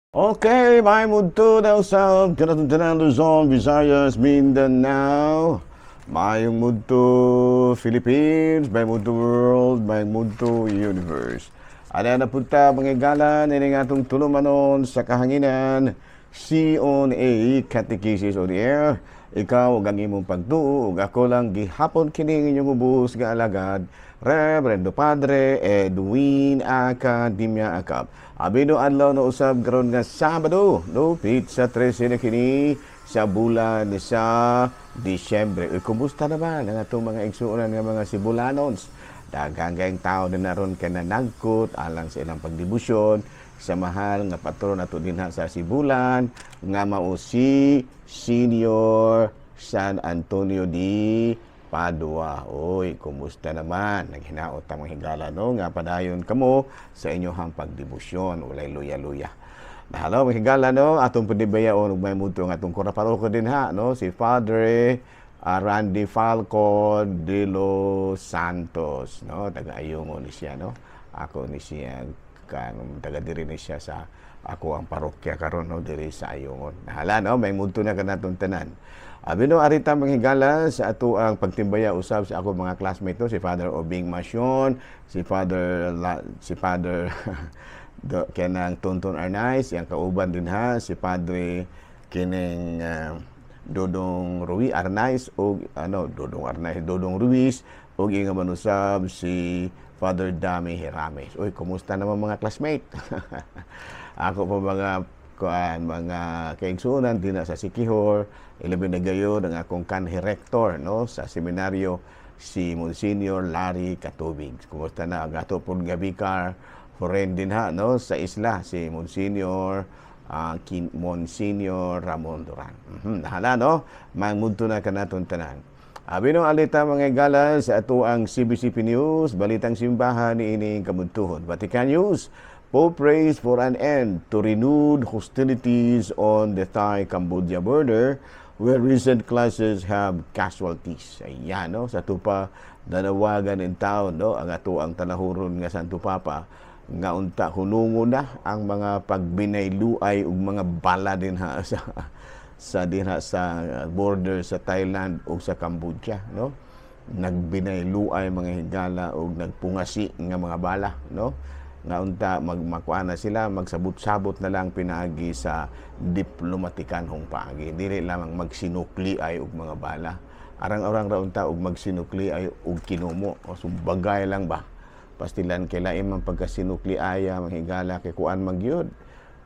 Okay, maayong udto na usab kanatong tanan, Luzon, Visayas, Mindanao. Maayong udto, Philippines, maayong udto, world, maayong udto, universe. Ana na punta mga higala nining atong tulumanon sa kahanginan, C on A, Catechesis on Air. Ikaw ug ang imong pagtuo ug ako lang gihapon kining inyong ubos nga alagad, Reverendo Padre Edwin Academia Acap. Abino adlaw na usab karon nga Sabado, no, petsa 13 na kini sa bulan sa Disyembre. Uy, kumusta naman ang atong mga igsuonan nga mga Sibulanons? Daghang kayong tao na naron kay nanagkot alang sa ilang pagdebosyon sa mahal nga patron ato dinha sa Sibulan nga mao si Senior San Antonio di Padua. Oy, kumusta naman? Naghinaot ang mga higala, no, nga padayon kamo sa inyong pagdebosyon, walay luya-luya. Hello, mga higala, no, atong panibayaon ug maayong udto ang atong kura paroko dinha, no, si Padre Randy Falcon de los Santos, no, taga Ayungon ni siya, no. Ako ni siya kan taga diri ni siya sa ako ang parokya karon, no, diri sa Ayungon. Nahala, no, maayong udto na kanatong tanan. Abi no, arita mga higala sa ato ang pagtimbaya usab sa ako mga classmate, no, si Father Obing Masyon, si Father do, kanang Tonton Arnaiz, yang kauban din ha si Padre kining Dodong Rui Arnaiz og ano, Dodong Arnaiz, Dodong Ruiz ug inga manusab si Father Dami Hirames. Uy, kumusta naman, mga classmate? Ako po mga kuan, mga kaigsuonan dinha sa Siquijor, ilabi na gayon ang akong kanhi rector, no, sa seminaryo, si Monsignor Larry Katubig. Kumusta na ang ato pud nga vicar foreign din ha, no, sa isla, si Monsignor Ramon Duran. Nahala, no, maayong udto na kanaton tanan. Abi no, alita mga higala sa ato ang CBCP News, Balitang Simbahan ni ining kabuntuhon. Vatican News, Pope prays for an end to renewed hostilities on the Thai-Cambodia border where recent clashes have casualties. Ayan, no? Sa tupa, nanawagan in town, no? Ang ato ang tanahuron nga Santo Papa, nga unta hunungo na ang mga pagbinayluay ug mga bala din ha sa dinha sa border sa Thailand ug sa Cambodia, no, nagbinayluay mga higala ug nagpungasi nga mga bala, no, nga unta magmakuan na sila, magsabot-sabot na lang pinaagi sa diplomatikanhong paagi, dili lamang magsinukli ay og mga bala. Arang-arang ra unta og magsinukli ay og kinumo o sumbagay lang ba, pastilan kay lain man pagkasinukli aya, mga higala, kay kuan magyud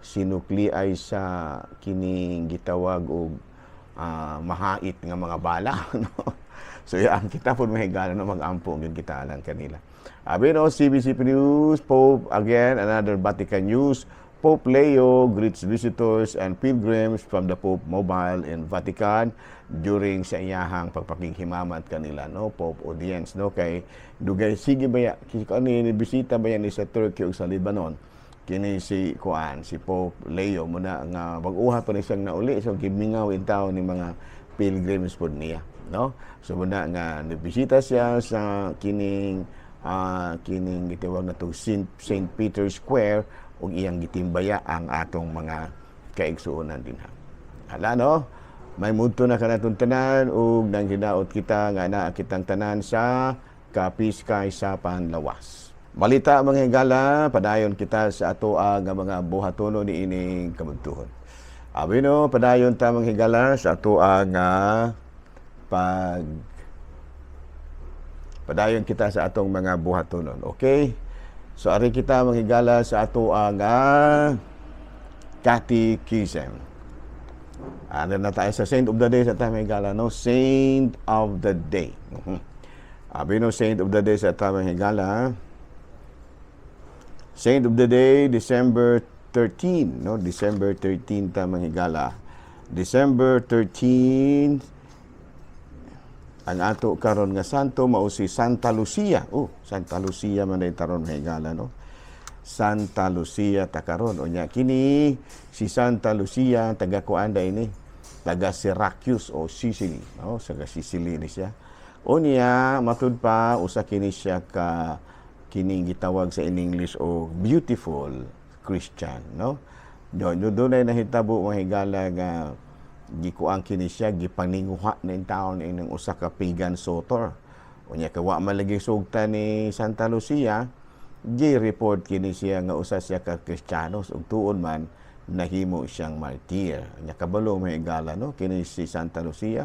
sinukli ay sa kining gitawag og mahait nga mga bala, no. So yan kita po, mga higala, no, mag-ampo gyud kita alang kanila. Abi no, CBCP News, Pope again, another Vatican News. Pope Leo greets visitors and pilgrims from the Pope Mobile in Vatican during sa iyahang pagpakighimamat kanila, no, Pope audience, no, kay dugay sige baya kay ani bisita baya ni sa Turkey ug sa Lebanon kini si kuan, si Pope Leo muna nga bag-uha pa ni siyang nauli, so gimingaw in taon ni mga pilgrims pod niya, no. So muna nga nibisita siya sa kining gitawag na St. Peter's Square ug iyang gitimbaya ang atong mga kaigsuonan dinha. Hala, no, maayong udto na kanatong tanan ug nang hinaot kita nga naa kitang tanan sa kapiskay sa panlawas. Balita, mga higala, padayon kita sa ato ang mga buhatono ni ining kabuntuhon. Abi no, padayon ta, mga higala, sa ato ang pag padayon kita sa atong mga buhatonon. Okay? So ari kita, mga higala, sa ato ang Catechism. Ano na tayo sa Saint of the Day sa tayo, mga higala, no? Saint of the Day. Abi no, Saint of the Day sa tayo, mga higala. Saint of the Day, December 13, no? December 13 ta, mga higala. December 13, ang ato karon nga santo mao si Santa Lucia. Oh, Santa Lucia man ay taron, mga higala, no? Santa Lucia ta karon. Unya kini si Santa Lucia taga kuan ini, taga Syracuse o Sicily, no? Taga Sicily ni siya. Unya matud pa usa kini siya ka kining gitawag sa in English o beautiful Christian, no? No, no, dunay nahitabo, mga higala, nga gikuang kini siya, gipaninguha na taon ng usa ka pagan suitor. Unya kay wa man lagi sugtan ni Santa Lucia, gi-report kini siya nga usa siya ka Kristiyanos ug tuon man nahimo siyang martyr. Unya kabalo, mga higala, no, kini si Santa Lucia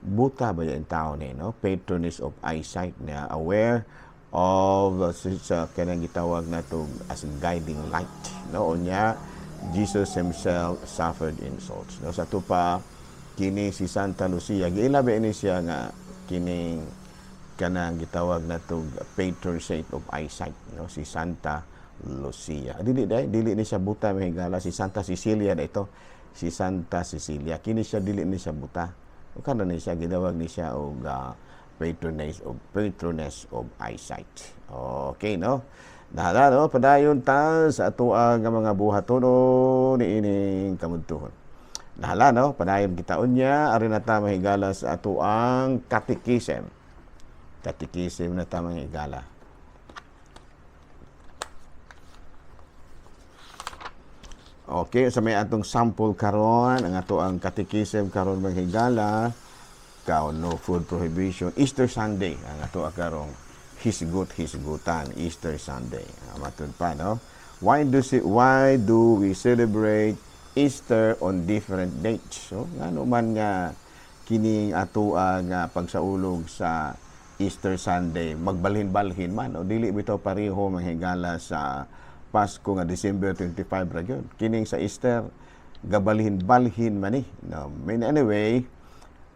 buta ba yung tao ni, no, patroness of eyesight na aware of sa kanang gitawag nato as guiding light, no. Unya Jesus himself suffered insults, no. Sa tupa kini si Santa Lucia giilabi ni siya nga kining kanang gitawag nato patron saint of eyesight, no, si Santa Lucia. Dili dai, dili ni siya buta, mga higala. Si Santa Cecilia da ito, si Santa Cecilia. Kini siya dili ni siya buta. Kana ni siya gidawag ni siya og patroness of eyesight. Okay, no? Nahala, no? Padayon ta sa atoa nga mga buhatono niining kamudtuhon. Nahala, no? Padayon kita unya. Ari na ta, mahigala, sa atoang catechism. Catechism na ta, mga higala. Okay, sa may atong sample karon, ang ato ang catechism karon, mga higala, kao no food prohibition, Easter Sunday ang ato karong hisgot hisgutan, Easter Sunday. Matud pa, no? Why do we celebrate Easter on different dates? So, ngano man nga kining ato nga pagsaulog sa Easter Sunday magbalhin-balhin man o dili bitaw pareho, mga higala, sa Pasko nga December 25 ra gyud? Kining sa Easter gabalhin-balhin man ni. No, I mean, anyway,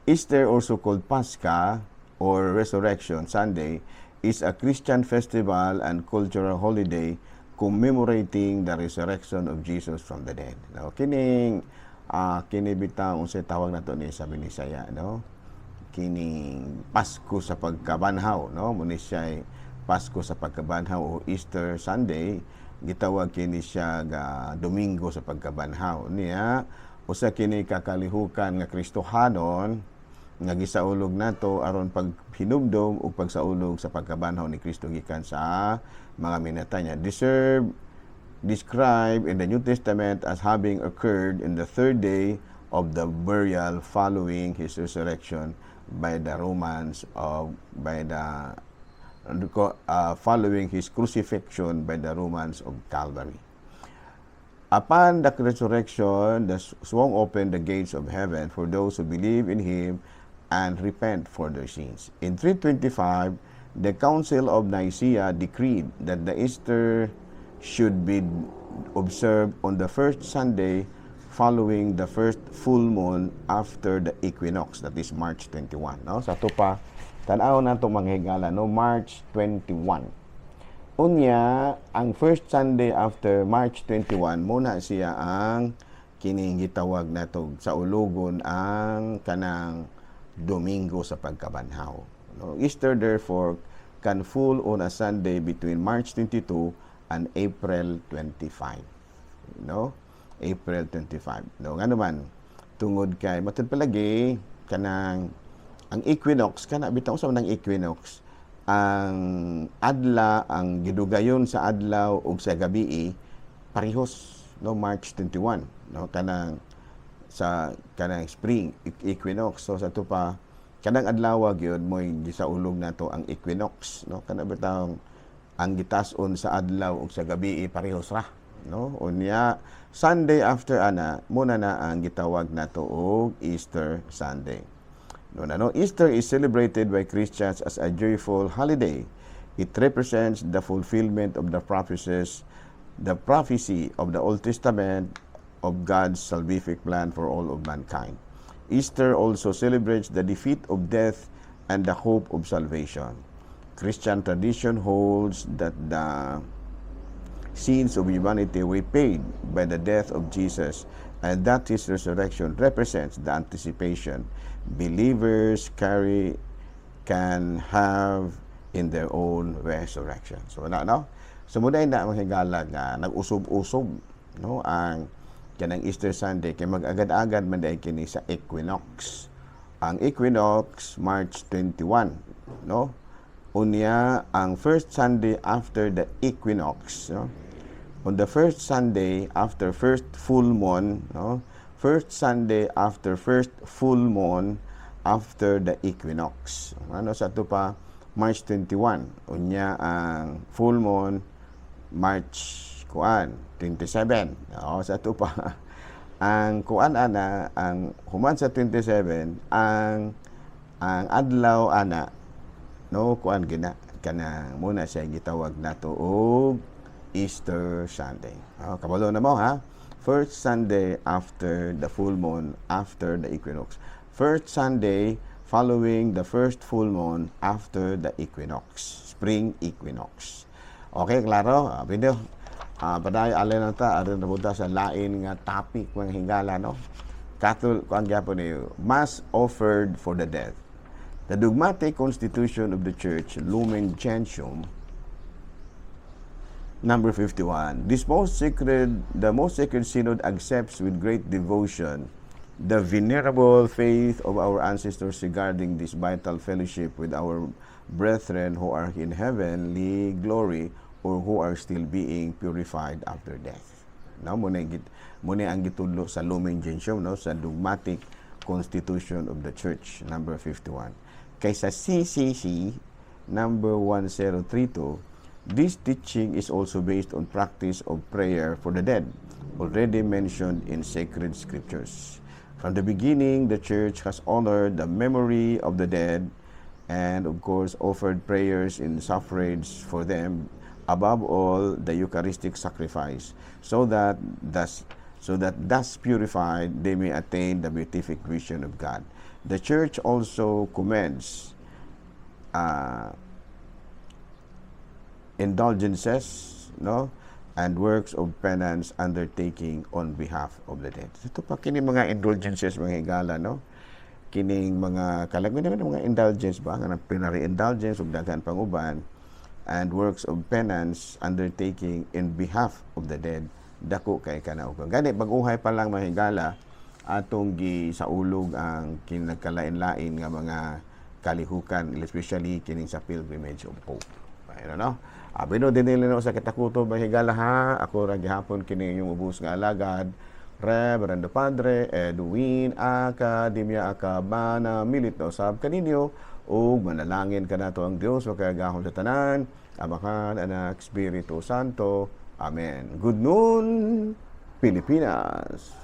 Easter, also called Pascha or Resurrection Sunday, is a Christian festival and cultural holiday commemorating the resurrection of Jesus from the dead. No, kining kini bitaw, unsay tawag nato ni sa Binisaya, no? Kining Pasko sa pagkabanhaw, no? Muni siya Pasko sa pagkabanhaw o Easter Sunday, gitawag kini siya ga Domingo sa pagkabanhaw. Niya usa kini kakalihukan nga Kristohanon nga gisaulog nato aron paghinumdom ug pagsaulog sa pagkabanhaw ni Kristo gikan sa mga minatay niya. Deserve described in the New Testament as having occurred in the third day of the burial following his resurrection by the Romans of by the following his crucifixion by the Romans of Calvary. Upon the resurrection, the swung open the gates of heaven for those who believe in him and repent for their sins. In 325, the Council of Nicaea decreed that the Easter should be observed on the first Sunday following the first full moon after the equinox, that is March 21. No? Sa ato pa, tan-aw nato, mga higala, no? March 21. Unya, ang first Sunday after March 21, muna siya ang kining gitawag nato sa ulugon ang kanang Domingo sa pagkabanhaw. No? Easter therefore can fall on a Sunday between March 22 and April 25. No? April 25. No, ngano man tungod kay matud palagi kanang ang equinox kana bitaw sa nang equinox ang adla ang gidugayon sa adlaw ug sa gabi parehos, no, March 21, no, kanang sa kanang spring equinox. So sa ato pa kanang adlaw gyud mo'y gisaulog nato ang equinox, no, kana bitawng ang gitas-on sa adlaw ug sa gabi parehos ra, no. Unya Sunday after ana muna na ang gitawag nato og Easter Sunday, no na, no. Easter is celebrated by Christians as a joyful holiday. It represents the fulfillment of the prophecy of the Old Testament of God's salvific plan for all of mankind. Easter also celebrates the defeat of death and the hope of salvation. Christian tradition holds that the sins of humanity were paid by the death of Jesus and that his resurrection represents the anticipation believers carry can have in their own resurrection. So na, no? So muna na, mga higala, nga nag-usob-usob, no, ang kanang Easter Sunday kay mag-agad-agad man diay kini sa equinox. Ang equinox March 21, no? Unya ang first Sunday after the equinox, no? On the first Sunday after first full moon, no? First Sunday after first full moon after the equinox. Ano sa ato pa, March 21. Unya ang full moon March kuan 27. Oo, sa ato pa ang kuan ana, ang human sa 27 ang adlaw ana, no, kuan gina kana muna siya gitawag nato og Easter Sunday. Oh, kabalo na mo ha. First Sunday after the full moon after the equinox. First Sunday following the first full moon after the equinox. Spring equinox. Okay, klaro? Video. Paday alin na ta, aron na punta sa lain nga topic, mga higala, no? Catholic, kuan gyapon ni Mass offered for the dead. The dogmatic constitution of the Church, Lumen Gentium, number 51. The most sacred synod accepts with great devotion the venerable faith of our ancestors regarding this vital fellowship with our brethren who are in heavenly glory or who are still being purified after death. No, muna ang gitudlo sa Lumen Gentium, no, sa dogmatic constitution of the Church, number 51. Kaysa CCC number 1032, this teaching is also based on practice of prayer for the dead, already mentioned in sacred scriptures. From the beginning, the Church has honored the memory of the dead and, of course, offered prayers in suffrage for them, above all, the Eucharistic sacrifice, so that thus purified, they may attain the beatific vision of God. The Church also commends indulgences, no, and works of penance undertaking on behalf of the dead. Ito pa kini mga indulgences, mga higala, no? Kining mga kalagmi naman mga indulgence ba nga plenary indulgence ug daghan pang uban and works of penance undertaking in behalf of the dead, dako kay kanaugan. Gani bag-uhay pa lang, mga higala, atong gisaulog ang kinagkalain-lain nga mga kalihukan, especially kining sa Pilgrimage of Hope. Ayun, no? Abi no dinili no sa kitakuto, mga higala ha. Ako ra gihapon kini inyong ubos nga alagad. Reverendo Padre Edwin Academia Acabana Milito sab kaninyo ug manalangin kanato ang Dios makagagahom sa tanan, Amahan, Anak, Espiritu Santo. Amen. Good noon, Pilipinas.